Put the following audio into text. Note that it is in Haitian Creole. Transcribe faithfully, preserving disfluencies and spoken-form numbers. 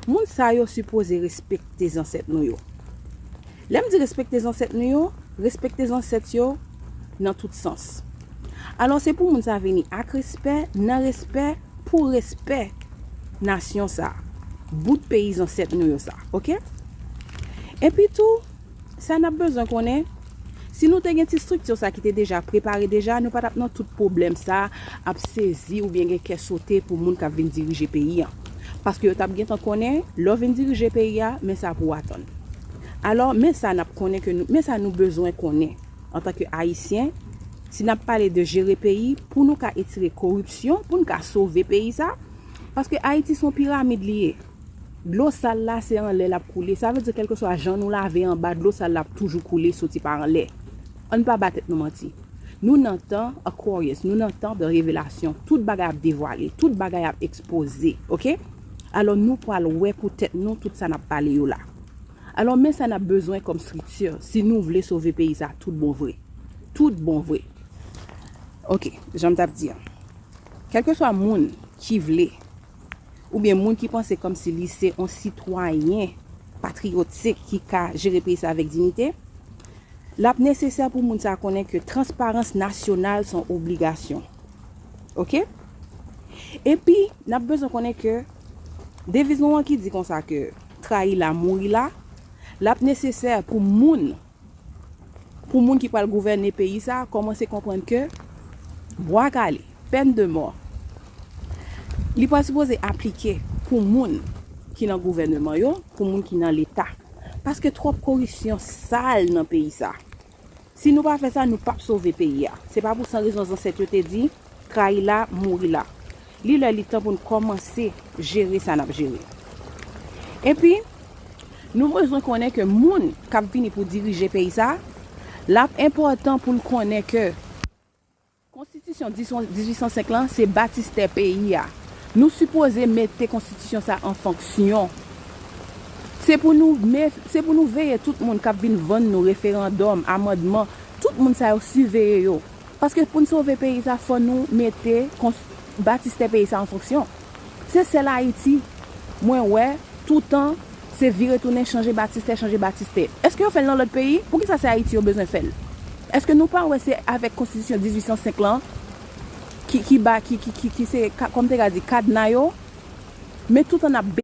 Moun sa yo sipoze respekte zansèt nou yo. Lè m di respekte zansèt nou yo, respekte zansèt yo nan tout sans. Alò, se pou moun sa vini ak respè, nan respè, pou respè nasyon sa, bout peyi zansèt nou yo sa, oke? Epi tou, sa n ap bezwen konnen, si nou te gen ti estrikti sa ki te deja prepare deja, nou pa t ap nan tout pwoblèm sa, ap sezi oubyen gen kè sote pou moun k ap vin dirije peyi a. Paske yo t ap gentan konnen, lè w vin dirije peyi a, men sa pou w atann. Alò, men sa n ap konnen ke nou, men sa nou bezwen konnen antanke Ayisyen, si n ap pale de jere peyi, pou nou ka etire koripsyon, pou n ka sove peyi sa, paske Ayiti se yon piramid li ye. Dlo sal la, se anlè l ap koule. Sa vle di, kèlkeswa jan nou lave anba, dlo sal la ap toujou koule soti pa anlè. Ann pa ba tèt nou manti. Nou nan tan Aquarius, nou nan tan de revelasyon. Tout bagay ap devwale, tout bagay ap ekspoze, oke? Alò, nou pral wè pou tèt nou tout sa n ap pale yo la. Alò, men sa n ap bezwen kòm estrikti, si nou vle sove peyi sa tout bon vre. Tout bon vre. Oke, jan m t ap di a. Kèlkeswa moun ki vle, oubyen moun ki panse kòmsi li se yon sitwayen patriyotik ki ka jere peyi sa avèk diyite, l ap nesesè pou moun sa konnen ke transparans nasyonal se yon obligasyon. Oke? Epi, n ap bezwen konnen ke deviz nou an ki di konsa ke trayi la, mouri la, l ap nesesè pou moun, pou moun ki pral gouvène peyi sa, kòmanse konprann ke bwa kale, pèn de mò, li pral sipoze aplike pou moun ki nan gouvèneman yo, pou moun ki nan Leta. Paske twòp koripsyon sal nan peyi sa. Si nou pa fè sa, nou p ap sove peyi a. Se pa pou san rezon zansèt yo te di, trayi la, mouri la. Li lè li tan pou n kòmanse jere sa n ap jere. Epi, nou bezwen konnen ke moun k ap vini pou dirije peyi sa, l ap enpòtan pou l konnen ke Konstitisyon dizuit san senk lan se batistè peyi a. Nou sipoze mete konstitisyon sa an fonksyon. Se pou nou, se pou nou veye tout moun k ap vin vann nou referandòm, amandman, tout moun sa yo siveye yo. Paske pou n sove peyi sa, fò nou mete batistè peyi sa an fonksyon. Se sèl Ayiti mwen wè toutan se vire tounen chanje batistè, chanje batistè. Èske yo fè l nan lòt peyi? Poukisa se Ayiti yo bezwen fè l? Èske nou pa wè se avèk konstitisyon dizuit san senk lan ki, ki ba, ki, ki, ki, ki se, kòm te ka di, kadna yo? Men toutan n ap